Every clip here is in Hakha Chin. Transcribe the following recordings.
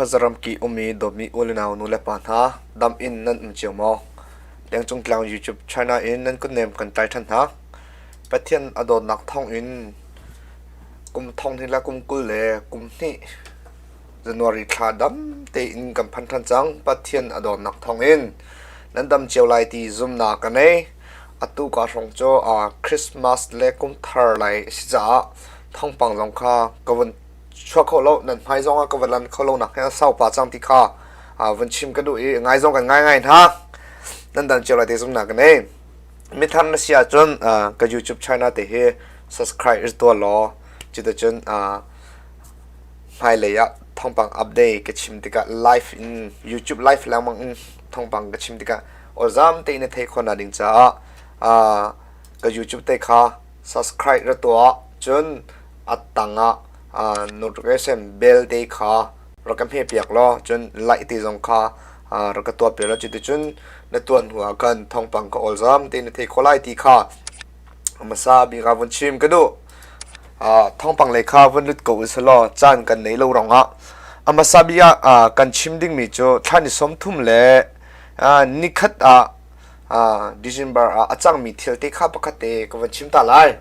Khuazaram ki ummi dawtmi u le nau nu le pa hna, dam in nan um cio maw? Lengcung tlang YouTube channel in nan kutnem kan tlai ṭhan hna. Pathian a dawtnak thawngin kum thong hnih le kum 20 le kum hnih January thla dam tein kan phan ṭhan cang. Pathian a dawtnak thawngin nan dam cio lai ti zumnak ka nei. Atu ka hrawng cu Christmas le kum thar lai a si caah thawngpang zong kha ka vun chuak kho lo nan hmai zong ah ka va lan kho lo nak hi a sau pa cang ti kha vun chim ka duh i ngai zong kan ngai ngai hna. Nan dam cio lai ti zumnak ka nei. Mithar na si ahcun ka YouTube channel te hi subscribe tuah law cuticun hmailei ah thawngpang update ka chim tikah live in YouTube live lengmang in thawngpang ka chim tikah awzam tein na theih khawhnak ding caah ka YouTube te kha subscribe ra tuah. Cun a tangah notification bell te kha rak ka hmeh piak law cun like te zong kha rak ka tuah piak law cuticun na tuah hnu ah khan thawngpang ka awlzam tein na thei khawh lai ti kha hmasa bik ah vun chim ka duh. Thawngpang lei kha vun lut ko usih caan kan nei lo ruangah a hmasa bik ah kan chim dingmi cu thla ni 30 le nikhat ah December ah a cangmi thil te kha pakhat te ka vun chim ta lai.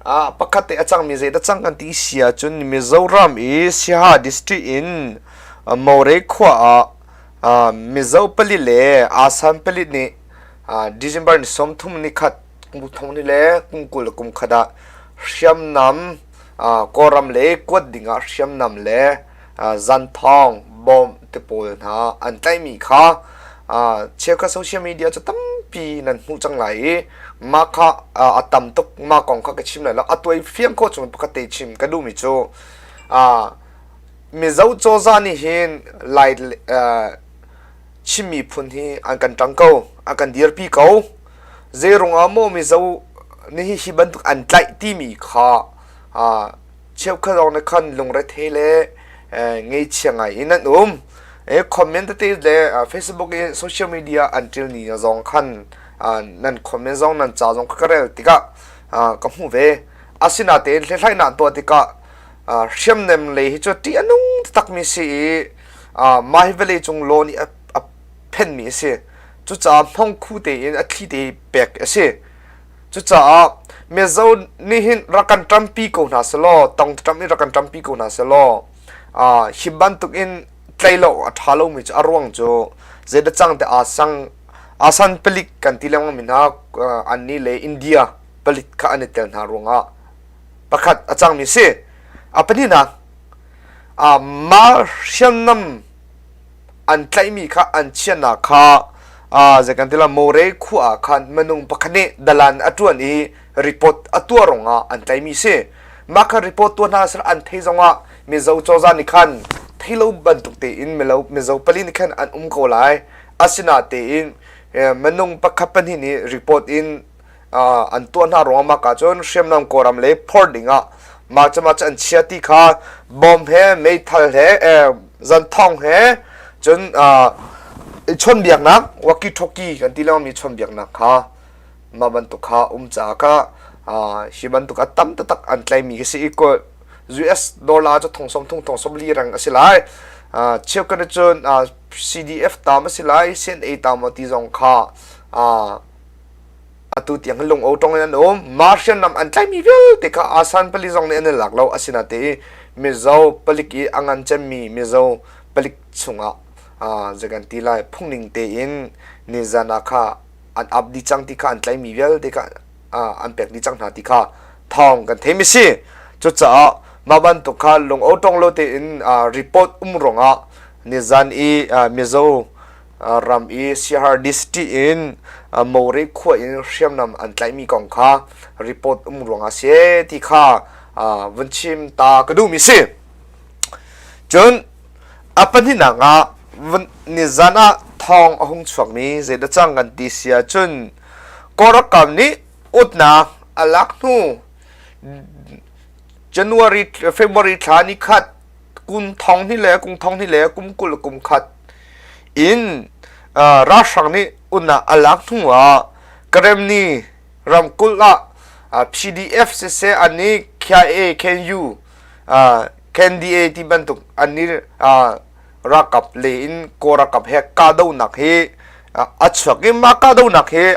Pakhat te a cangmi zeidah cang kan ti si ahcun Mizoram i Siaha district in More khua ah Mizo pali le Assam pali nih December ni 30 ni khat kum thong ni le kum 20 le kum khat ah hriamnam Kawlram le kuat dingah hriamnam le zanthawng bawm te pawl hna an tlaihmi kha cheukhat social media cu tampi nan hmuh cang lai i mah kha a tam tuk. Mah kong kha ka chim lai lo. A tuai fiang khawh chung pakhat te chim ka duhmi cu Mizo cozah nih hin Lai Chin miphun hi an kan ṭang ko, an kan dirpi ko. Zeirung ah maw Mizo nih hi bantuk an tlaih timi kha cheukhat zong nih khan lungrethei le ngeichia ngai in an um. Comment tete le Facebook i social media an ṭil ni zong khan nan comment zong nan ca zong ka rel tikah ka hmuh ve. Asinain hlethlainak tuah tikah hriamnem lei hi cu ṭih a nung taktakmi si i mah hi vawleicung law nih a phenmi a si. Cucaah hmongkhu tein a thli te pek a si. Cucaah Mizo nih hin rak kan ṭampi ko hna selaw, tong ṭam in rak kan ṭampi ko hna selaw, hi bantuk in tlei lo a ṭha lomi cu a ruang cu zeidah cang te aa sang Asan palik kan ti lengmang mi hna annih le India palik kha an i tel hna ruangah pakhat a cangmi si. A pahnihnak, mah hriamnam an tlaihmi kha an chiahnak kha zei kan ti la More khua ah khan minung pakhat nih dalan a ṭuan i report a tuah ruangah an tlaihmi si. Mah kha report tuah hna seh an thei zongah Mizo cozah nih khan thei lo bantuk tein Mizo pali nih khan an um ko lai. Asinatein minung pakhat pahnih nih report in an tuah hna ruangah mah ka cun hriamnam Kawlram le phor dingah mah cu mah cu an chia ti kha bom he meithal he zanthong he cun chawnhbiaknak walkie talkie kan ti lengmang mi chawnhbiaknak kha mah bantuk kha um caah kha hi bantuk a tam taktak an tlaimi khi si i US dollar cu thong sawm thong thong sawm li rang a si lai. Cheukhat cun CDF tam a si lai, CNA tam ti zong kha atu tiang lung o tong in an um. Mah hriamnam an tlaimi vialte kha Asan pali zong nih an i lak lo. Asinain Mizo palik i a ngan cemmi Mizo palik chungah zei kan ti lai phungning tein nizan ah kha an ap dih cang ti kha an tlaimi vialte kha an pek dih cang hna ti kha thawng kan theimi si. Cucaah mah bantuk kha lung o tong lo tein report um ruangah nizan i Mizo ram i Siahar district in More khua in hriamnam an tlaihmi kong kha report um ruangah si ti kha vun chim ta ka duhmi si. Cun a pahnihnak ah nizan ah thawng a hung chuakmi zeidah cang kan ti si ahcun Kawlram nih utnak a lak hnu January February thla ni khat kum thong hnih le kum thong hnih le kum 20 kum khat in ralhrang nih utnak a lak hnu ah Karemni ramkulh ah PDF siseh an i KIA KNU KNDA ti bantuk an i. Ralkap le in Kawl ralkap he kahdohnak hi a chuak i mah kahdohnak hi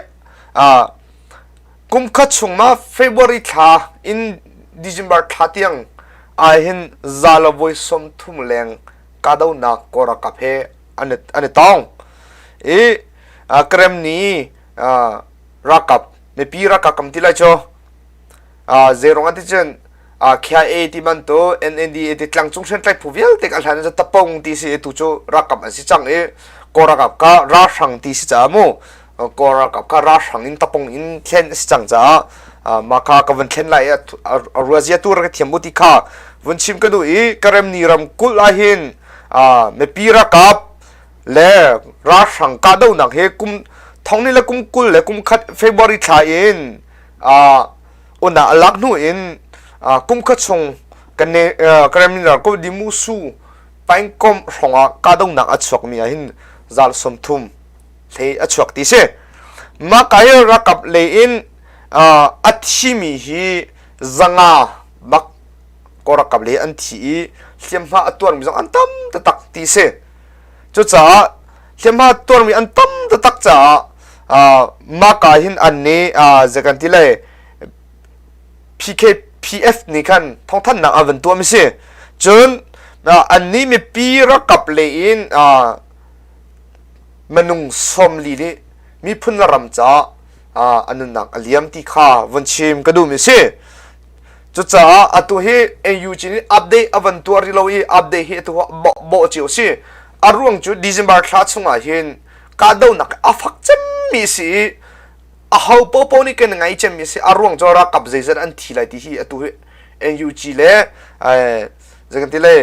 kum khat chung ma February thla in December thla tiang ahhin za le voi 30 leng kahdohnak Kawl ralkap he an i tong. I Kremni ralkap mipi ralkap kam ti lai cu Zeirong an ti cun KIA ti bantuk NNDA ti tlangcung hriamtlai phu vialte ka hlan cu tapong ti si tu cu ralkap an si cang i Kawl ralkap kha ralhrang ti si caah mu Kawl ralkap kha ralhrang in tapong in thlen a si cang caah mah kha ka vun thlen lai i a ruazia tu rak thiam u ti kha vun chim ka duh i Karemni ramkulh ahhin mipi ralkap le ralhrang kahdohnak hi kum thong ni le kum 20 le kum khat February thla in una a lak hnu in kum khat chung kan Kremlin ralkap Dimusu pengkomh hrawngah kahdohnak a chuakmi ah hin zal 30 hlei a chuak ti si. Mah ka hi ralkap lei in a thimi hi zanga bak Kawl ralkap lei an thi i hliamhma a tuarmi zong an tam taktak ti si. Cucaah hliamhma tuarmi an tam taktak caah mah ka hin an nih zei kan ti lai PKPF nih khan thawngthanhnak an van tuahmi si. Cun annih mipi ralkap lei in minung 40 nih miphun le ram caah a nunnak a liam ti kha vun chim ka duhmi si. Cucaah atu hi NUG nih update a van tuah rih lo i update hi atu bawh cio si. A ruang cu December thla chungah hin kahdohnak a fak cemmi si i aho popo nih kan ngai cemmi si. A ruang cu ralkap zeizat an thi lai ti hi atu hi NUG le zei kan ti le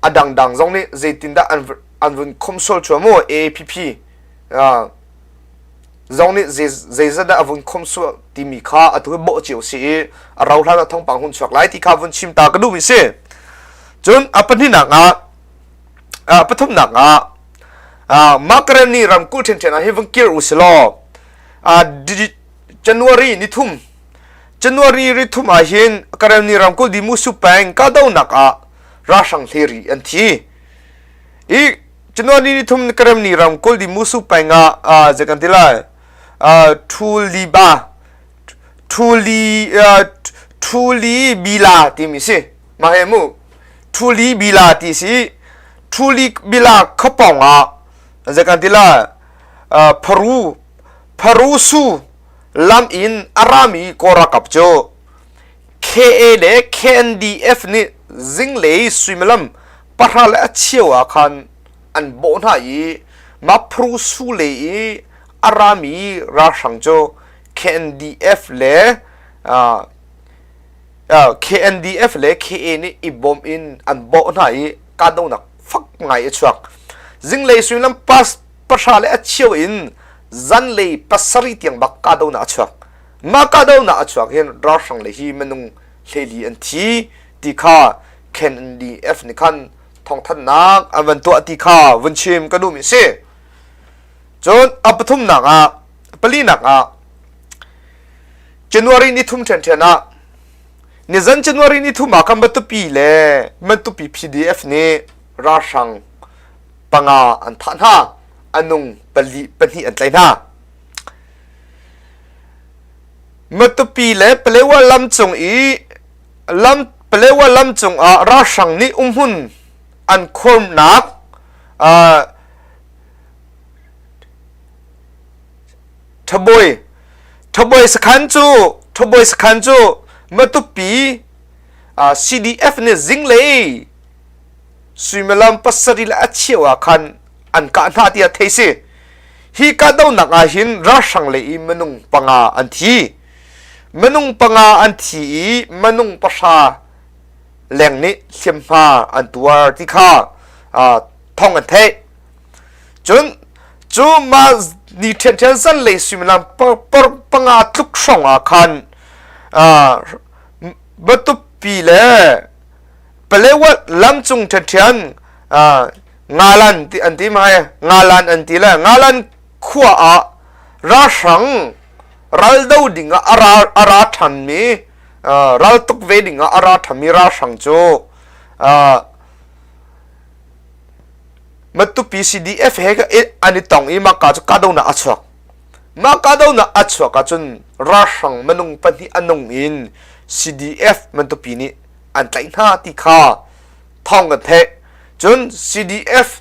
a dangdang zong nih zeitindah an an vun khomsual chuah mu AAPP zong nih zeizat dah a vun khomsuah timi kha atu hi bawh cio si i a rau hlan ah thawngpang hun chuak lai ti kha vun chim ta ka duhmi si. Cun a pahnihnak ah pathumnak ah Makarani ramkulh ṭhenṭhen ah hi vung kir u si law January ni thum January ri thum ah hin Karenni ramkulh Dimusu peng kahdohnak ah ralhrang hleri an thi. I January ni thum Karemni ramkulh Dimusu peng ah zei kan ti lai Thuliba Thuli Thuli Bila timi si mah he mu Thuli Bila ti si Thuli Bila khuapawng ah zei kan ti lai Pharu Pharu su lam in a rami Kawl ralkap cu KA le KNDF nih zinglei suimilam pahra le a cheu ah khan an bawh hna i Maphru su lei i a rami ralhrang cu KNDF le uh, KNDF le KA nih i bawm in an bawh hna i kahdohnak fak ngai a chuak. Zinglei suimilam pas pahra le a cheu in zanlei pasarih tiang bak kahdohnak a chuak. Mah kahdohnak a chuak hin ralhrang le hi minung 14 an thi ti kha KNDF nih khan thawngthanhnak an van tuah ti kha vun chim ka duhmi si. Cun a pathumnak ah palinak ah January ni thum ṭhianṭhian ah nizan January ni thum ah khan Matupi le Matupi PDF nih ralhrang panga an thah hna anung pali pahnih an tlaih hna. Matupi le Palewa lam cung i lam Palewa lam cungah ralhrang nih umhmun an khurnak uh, Thabawi Thabawi sakhan cu Thabawi sakhan cu Matupi uh, CDF nih zinglei suimilam pasarih le a cheu ah khan an kah hna tiah theih si. Hi kahdohnak ah hin ralhrang lei i minung panga an thi. Minung panga an thi i minung pahra leng nih hliamhma an tuar ti kha thawng an theih. Cun cu mah ni ṭhianṭhian zanlei suimilam panga tluk hrawng ah khan Matupi le Palewa lamcung ṭhianṭhian Ngalan ti an ti mai Ngalan an ti le Ngalan khua ah ralhrang raldo ding ah a ra a ra ṭhanmi raltuk ve ding ah a ra ṭhanmi ralhrang cu. Matupi CDF he an i tong i mah ka cu kahdohnak a chuak. Mah kahdohnak a chuak ahcun ralhrang minung pahnih a nung in CDF Matupi nih an tlaih hna ti kha thawng kan theih. Cun CDF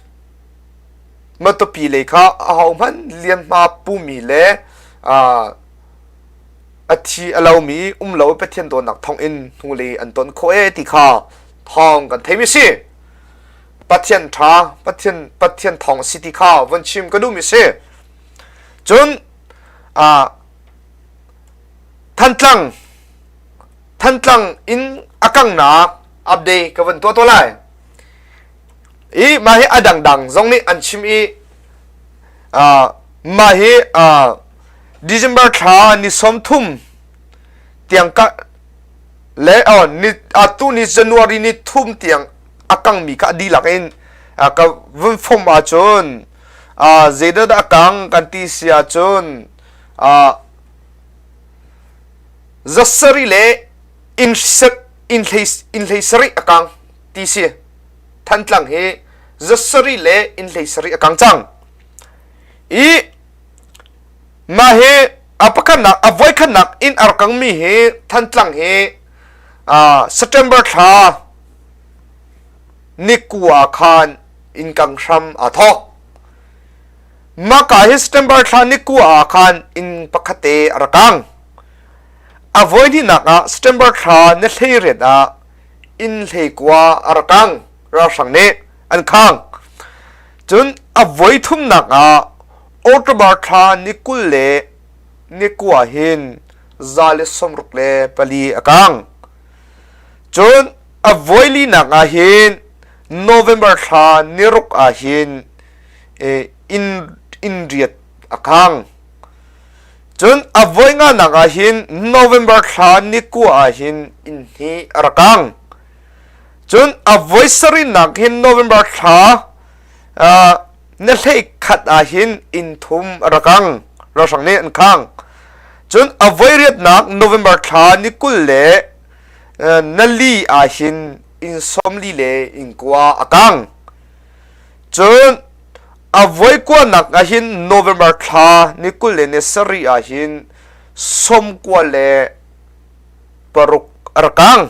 Matupi lei kha ahohmanh lianhma pumi le a thi a lomi um lo Pathian dawtnak thawngin hnulei an ton khawh ee ti kha thawng kan theimi si. Pathian ṭha, Pathian Pathian thawng si ti kha von chim ka duhmi si. Cun uh, Thantlang Thantlang in a kangnak update ka von tuah to lai. I mah hi a dangdang zong nih an chim i uh, mah hi uh, December thla ni 30 tiang ka le oh, ni atu ni January ni thum tiang a kangmi kha a dihlak in ka vun fom ahcun zeidah dah a kang kan ti si ahcun zasari le inn hlei sarih a kang ti si. Thantlang hi zasari le inn hlei sarih a kang cang. I mah hi a pakhatnak a voikhatnak inn a rak kangmi hi Thantlang hi September thla nikua khan inn kang hram aa thawk. Maka hi September thla nikua ah khan inn pakhat te a rak kang. A voi hnihnak ah September thla ni 18 ah inn hleikua a rak kang. Ralhrang nih an khang. Cun a voi thumnak ah October thla ni 20 le ni kua hin 164 a kang. Cun a voilinak ah hin November thla niruk ah hin inn inn riat a kang. Cun a voi nganak ah hin November thla ni kua ah hin inn hi a rak kang. Cun a voi sarihnak hin November thla na hlei khat ah hin inn thum a rak kang. Ralhrang nih an khang. Cun a voi riatnak November thla ni 20 le na li ah hin inn 40 le inn kua a kang. Cun a voi kuanak ah hin November thla ni 20 le ni sarih ah hin 96 a rak kang.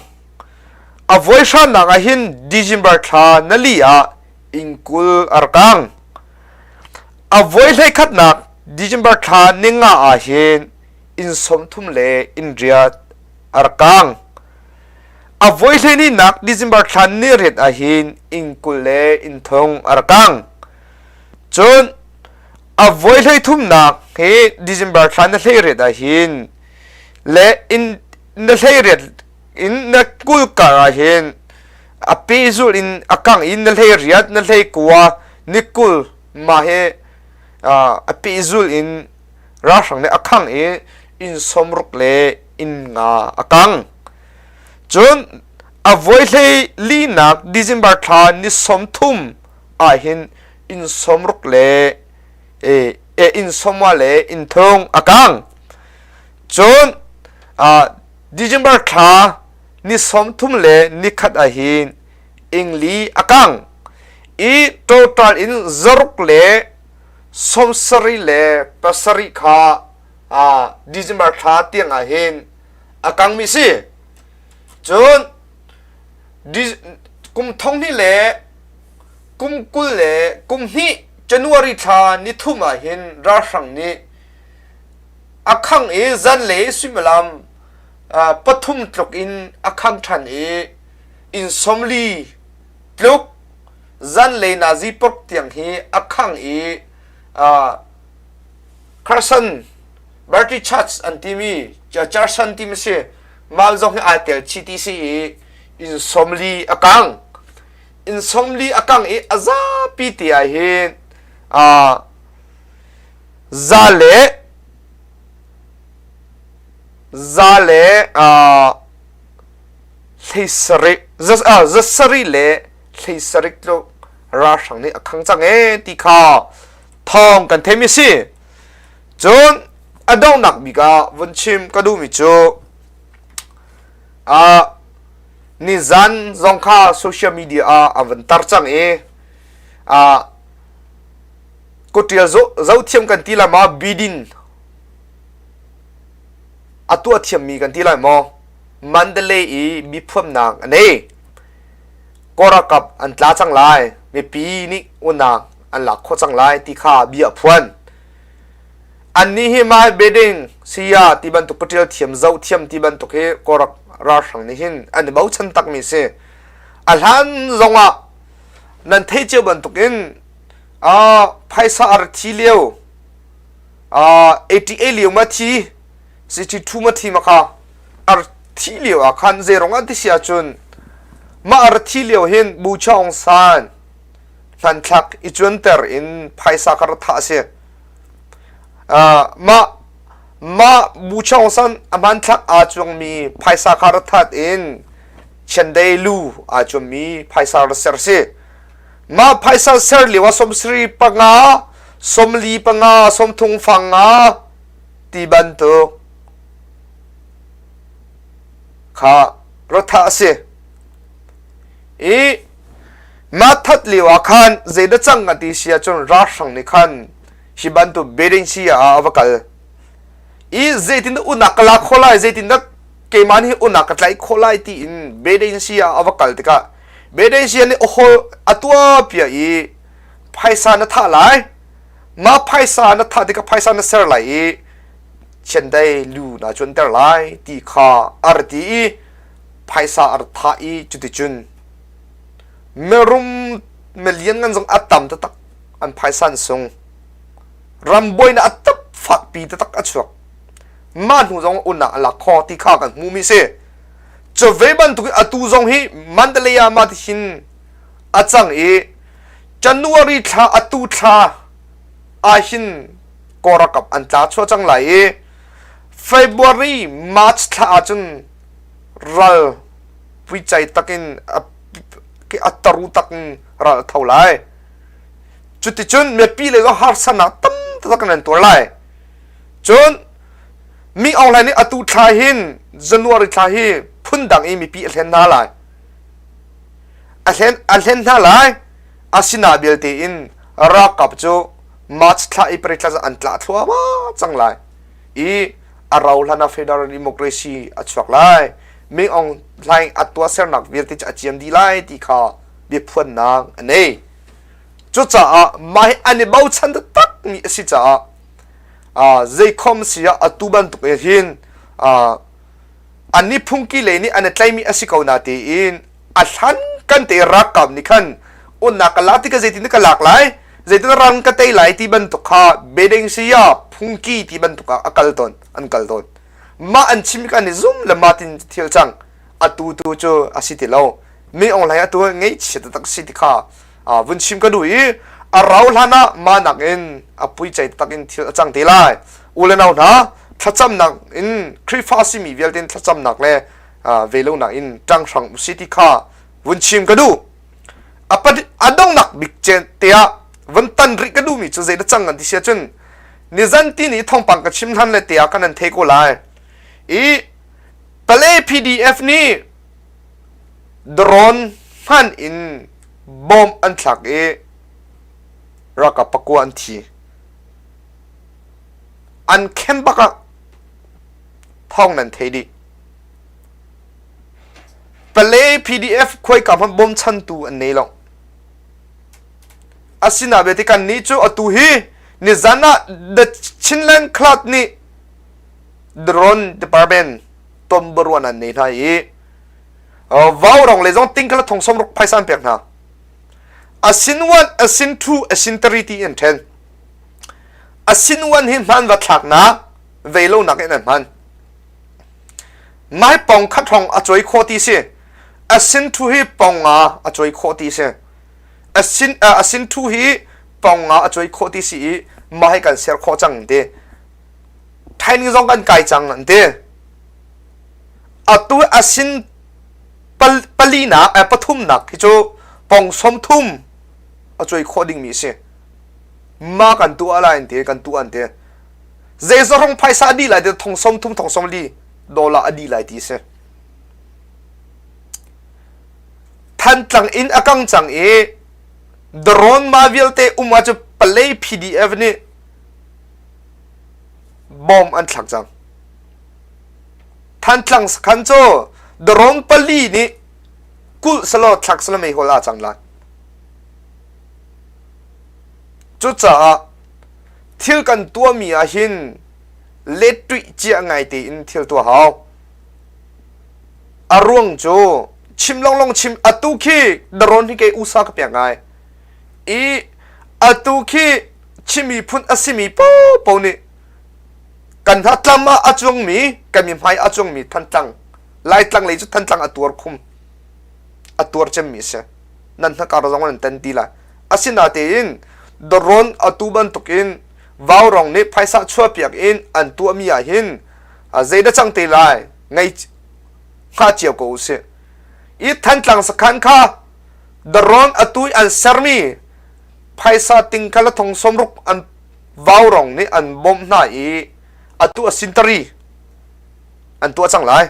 A voi hranak ah hin December thla na li ah inn 20 a rak kang. A voi hleikhatnak December thla ninga ah hin inn 30 le inn riat a rak kang. A voi hleihnih December thla ni riat ah hin inn 20 le inn thong a rak kang. Cun a voi hleithumnak hi December thla na hleiriat ah hin le inn na hleiriat in na 20 kar ah hin a pehzulh in a kang in na hleiriat na hleikua ni 20 mah hi a pehzulh in ralhrang nih a khang i inn 60 le inn nga a kang. Cun a voi hlei linak December thla ni 30 ahhin inn 60 le e, e inn sawmwa le inn thung a kang. Cun December thla ni 30 le ni khat ahhin ingli a kang. I total in zaruk le 77 le pasarih kha December thla tiang ah hin a kangmi si. Cun kum thong hnih le kum 20 le kum hnih January thla ni thum ah hin ralhrang nih a khang i zanlei suimilam pathum tluk in a khang ṭhan i inn 40 tluk zanlei nazi paruk tiang hi a khang i Carson Bertie Church an timi Carson timi si mal zong hi ai tel chi ti si i inn 40 a kang inn 40 a kang i a zapi te ah hin za le za le hlei sarih za sarih le hlei sarih tluk ralhrang nih a khang cang ee ti kha thawng kan theimi si. Cun a donghnak bik ah vun chim ka duhmi cu nizan zong kha social media ah an vun tar cang i. Kutial zohthiam kan ti lai maw bidin a tuah thiammi kan ti lai maw Mandalay i miphuamnak a nei. Kawlralkap an tla cang lai, mipi nih unak an lak khawh cang lai ti kha bia a phuan. Annih hi mai beding saya ti bantuk paṭial thiam zoh thiam ti bantuk hi Kawlrak ralhrang nih hin an i bochan takmi si. A hlan zongah nan theih cio bantukin uh, phaisa a ra thi lio uh, 88 lio ma thi 62 ma thi ma kha a thi lio ah khan zeirong an ti si ahcun mah a thi lio hin Bu Chaung San hmanthlak i cuanter in phaisa kha ra thah a si. Uh, mah mah Bu Chaung San a hmanthlak aa cuangmi phaisa kha ra that in Chiandei lu aa cuammi phaisa ra ser si. Mah phaisa ser lio ah sawmsarih panga, sawmli panga, sawmthum fanga ti bantuk kha rathah a si. I mah that lio ah khan zeidah cang a ti si ahcun ralhrang nih khan hi bantuk Bedensia ah a va kal. I zeitindah unak ka lak khawh lai, zeitindah keimah nih unak ka tlaih khawh lai tiin Bedensia ah a va kal tikah Bedensia nih a hawl a tuah piah i phaisa na thah lai, mah phaisa na thah tikah phaisa na ser lai i chiandei lu naa cuanter lai ti kha a ra ti i phaisa a ra thah i cuticun mirum milian ngan zong a tam taktak an phaisa an sung ram buainak a tap fakpi taktak a chuak mah hnu zong unnak a lak kho ti kha kan hmu mi si cu ve bantuk in atu zong hi Mandalay ah mah ti hin a cang i January thla atu thla ah hin Kawlralkap an tla chuah cang lai i February March thla ahcun ral puicai takin a, a taru takin ral a tho lai. Cuticun mipi le zong harsanak tam taktak in an tuar lai. Cun mi Aung Hlaing nih atu thla hin January thla hi phundang i mipi a hlen hna lai. A hlen a hlen hna lai. Asina belte in ralkap cu March thla i pari thla an tlah thluahmah cang lai i a rau hlan ah federal democracy a chuak lai. Min Aung Hlaing a tuahsernak vialte cu a ciam dih lai ti kha biaphuannak a nei. Cucaah mah hi an i bochan taktak mi a si caah uh, zeikhom si ah atu bantuk in hin uh, an ni phungki lei nih an i tlaimi a si ko na tiin a hlan kan te ralkap nih khan unnak ka lak ti ka zeitin ka lak lai zeitin rang ka tei lai ti bantuk kha bedeng siya phungki ti bantuk ah a kal tawn an kal tawn mah an chim kan i zum le ma tin thil cang atu tu cu a si ti lo mi ong lai atu ngeihchia taktak si ti kha vun chim ka duh i a rau hlan ah ma nak in a pui cei tak in thil a cang te lai u le nau hna thlacamnak in Khrihfa simi vialte in thlacamnak le ve lonak in ṭanghrang usi ti kha vun chim ka duh. A donghnak bik te ah vun tan rih ka duhmi cu zeidah cang kan ti si ahcun nizan ti ni thawngpang ka chim hlan le te ah kan an thei ko lai. I Pale PDF nih drone hman in bomb an thlak i ralkap pakua an thi. An khem bak ah thawng nan thei dih. Pale PDF khuaika hmanh bawmchantu an nei lo. Asina bete kan nih cu atu hi nizan ah The Chinland Club nih drone department tombaruan an nei hna i vau rong le zong ting khala thong som ruk phaisa an pek hna. Asin 1, asin 2, asin 3 ti an then. Asin 1 hi hman va thlaknak vei lo nak in an hman. Mai pong khat hrawng a cawi khawh ti si. A sin thu hi pong nga a cawi khawh ti si. A sin a sin thu hi pong nga a cawi khawh ti si i mah hi kan ser khawh cang ti. Training zong kan kai cang an ti. Atu a sin pal, palinak eh, pathumnak hi cu pong 30 a cawi khawh dingmi si. Ma kan tuah lai an ti kan tuah an ti. Zeizong phaisa a dih lai ti thong 30 thong 40 dollar a dih lai ti si. Thantlang in a kang cang i drone ma vialte um ah cu Palei PDF nih bom an thlak cang. Thantlang sakhan cu drone pali nih kulh selaw thlak selaw meihol aa cang lai. Cucaah thil kan tuahmi ah hin let tuih cia ngai tein thil tuah hau. A ruang cu chim longlong chim atu khi drone hi kei usa ka pek ngai. I atu khi Chin miphun a simi popo nih kan hnatlam ah a cuangmi kan mi hmai a cuangmi Thantlang Laitlang lei cu Thantlang a tuar khum a tuar cemmi a si nan hnakar zong nan tan ti lai asinatein drone atu bantukin vaurong nih phaisa chuahpiak in an tuahmi ah hin zeidah cang te lai ngei hnga cio ko usih i Thantlang sakhan kha drone atu i an sermi phaisa ting kha la thong sawmruk an vaurong nih an bawmh hna i atu a sintari an tuah cang lai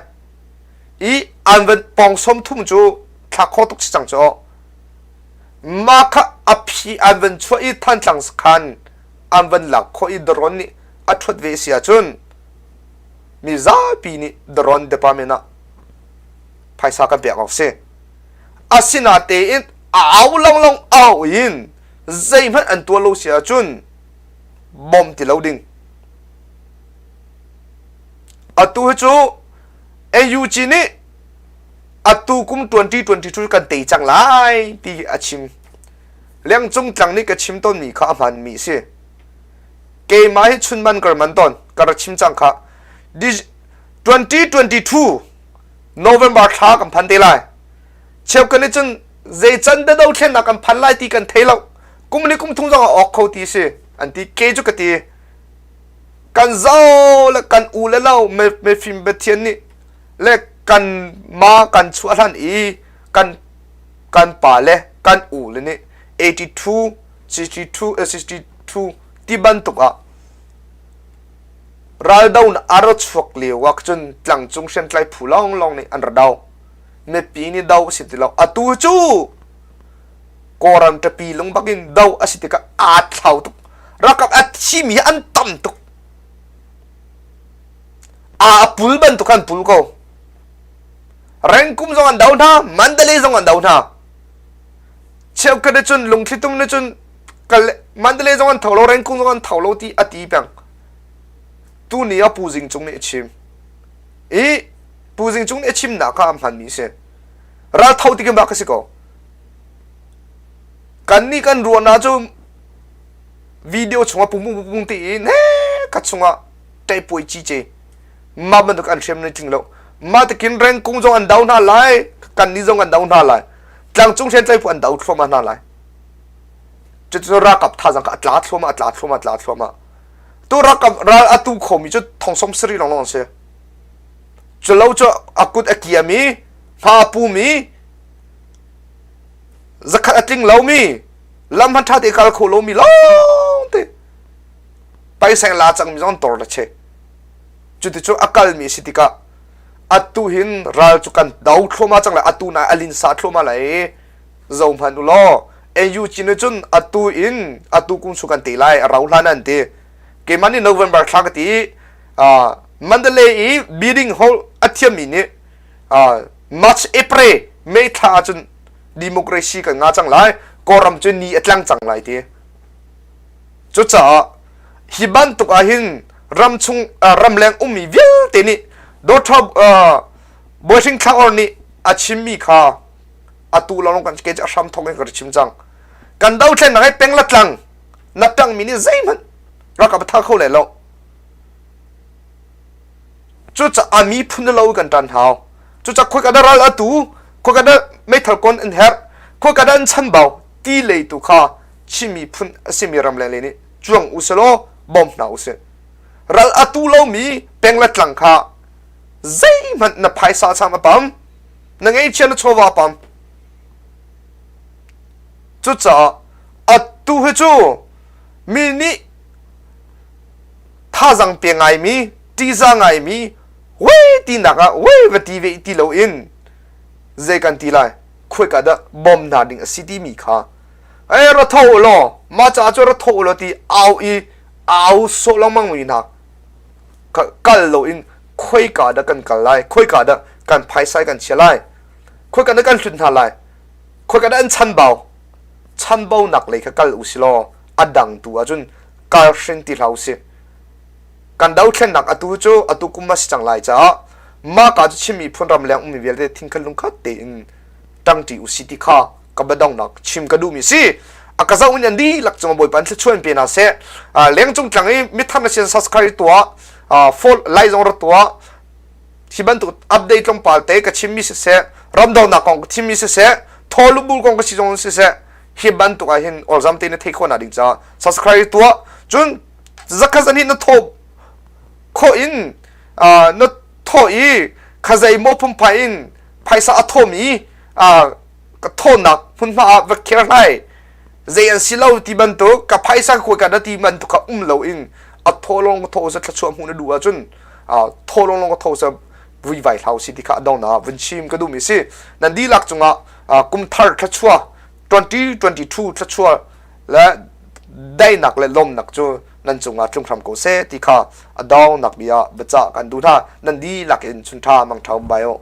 i an van pong 30 cu thlak kho tuk si cang cu mah kha a phi an van chuah i Thantlang sakhan an van lak khawh i drone nih a ṭhuat ve si ahcun mi zapi nih drone department ah phaisa kan pek awk si asinatein a au longlong au in zeihmanh an tuah lo si ahcun bawm ti lo ding atu hi cu NUG nih atu kum 2022 kan tei cang lai ti a chim lengcung tlang nih ka chim tawnmi kha a hmanmi a si keimah hi chunman kar man tawn ka ra chim cang kha 2022 November thla kan phan te lai cheukhat nih cun zei can da dothlennak kan phan lai ti kan thei lo kum li kum thum zong a awk kho ti si an ti ke cu ka ti kan zo le kan u le lo me fim Pathian nih le kan ma kan chuah hlan i kan kan pa le kan u le nih 82 62 62 ti bantuk ah Raldo a ra chuak lio ah cun tlangcung hriamtlai phu lawnglawng nih an ra do. Mipi nih do a si ti lo. Atu cu Kawlram ṭapi lung bakin do a si tikah aa thlau tuk. Ralkap a thimi hi an tam tuk. Aa pul bantuk an pul ko. Rengkum zong an do hna, Mandalay zong an do hna. Cheukhat nih cun lungthlitum nih cun Mandalay zong an tho lo, Rengkum zong an tho lo ti a ti peng. Tuni ah Pu Zing Cung nih a chim. I Pu Zing Cung nih a chimnak kha a hmanmi a si. Raltho ti bak a si ko. Kan nih kan ruahnak cu video chungah pung pung pung ti i ne khat chungah ṭaipuai ci ce mah bantuk an hriam nan tling lo. Mah tikin rengkung zong an do hna lai, kan nih zong an do hna lai. Tlangcung hriamtlai phu an do thluahmah hna lai. Cucu ralkap thazang kha a tla thluahmah, a tla thluahmah, a tla thluahmah. Tu ralkap ral a tu khomi cu thong som sarih lawnglawng an si. Culo cu a kut a kiam i hma a pumi zakhat a tling lomi lam hman ṭha te kal kho lomi lawng te paiseng la cangmi zong an tor la che. Cuti cu a kalmi a si tikah atu hin ral cu kan do thluahmah cang lai atu na a linsa thluahmah lai i zo hmanh u law NUG nih cun atu in atu kum chung kan te lai a rau hlan an ti keimah nih November thla ka ti uh, Mandalay i bidding hall a thiammi nih uh, March April May thla ahcun democracy kan nga cang lai Kawlram cu ni a tlang cang lai ti cucaah hi bantuk ah hin ram chung uh, ramleng ummi vialte nih Dr. Uh, Bawi Thla Or nih a chimmi kha atu lawng kan ke a hram thong in ka chim cang kan dothlennak hi peng la tlang na tang mi nih zeihmanh ralkap a tha kho le lo cucaah mi phun lo kan tan hau cucaah khoi ka da ral atu khoi ka da meithal kon an herh khoi ka da an chanbau ti lei tu kha Chin miphun a simi ram le le nih cuang u selaw bawm hna u sih ral atu lomi peng le tlang kha zeihmanh na phaisa cham a pam na ngeihchia na chawva pam cucaah atu hi cu mi nih thazang pe ngaimi ṭihza ngaimi wei tinak ah wei va ti ve ti loin zei kan ti lai khuaika dah bawm hna ding a si timi kha ei ra tho law Mah caah cu ra thawh ulaw ti au i au sawh lengmang mi hna kal loin khoika dah kan kal lai, khoika dah kan phaisa kan chia lai, khoika dah kan hlut hna lai, khoika dah an chanbau, chanbaunak lei kha kal u si law a dang tu ahcun kal hrin ti hlah u sih. Kan dothlennak atu cu atu kum a si cang lai caah mah ka cu Chin miphun ram leng ummi vialte thingkhat lungkhat tein ṭangṭi u si ti kha ka biadonghnak chim ka duhmi si. A ka zoh in an dihlak cung Bawipa in thluachuah in pe hna seh. Lengcung tlang i mithar na sin subscribe tuah, follow like zong ra tuah. Hi bantuk update tlawmpal te ka chimmi siseh, ramdonak kong ka chimmi siseh, thaw lubul kong ka si zong siseh, hi bantuk ah hin olzam te na theih khawh nak ding caah subscribe tuah. Cun zakhat zan na thaw khawh in na thaw i khazei maw phunphai in phaisa a thawmi ka thawnnak hmunhma ah va kher hlai zei an si lo ti bantuk ka phaisa ka ka na ti bantuk kha um lo in a thaw lawng ka thaw sa thluachuah hmuh na duh ahcun thaw lawng lawng ka thaw sa vuivai hlau si ti kha a dong na vun chim ka duhmi si nan dihlak cungah kum thar thluachuah 2022 thluachuah le daihnak le lawmnak cu nan cungah tlung hram ko seh ti kha a dongnak bia biacah kan duh hna nan dihlak in chunṭha mangṭha um bai u.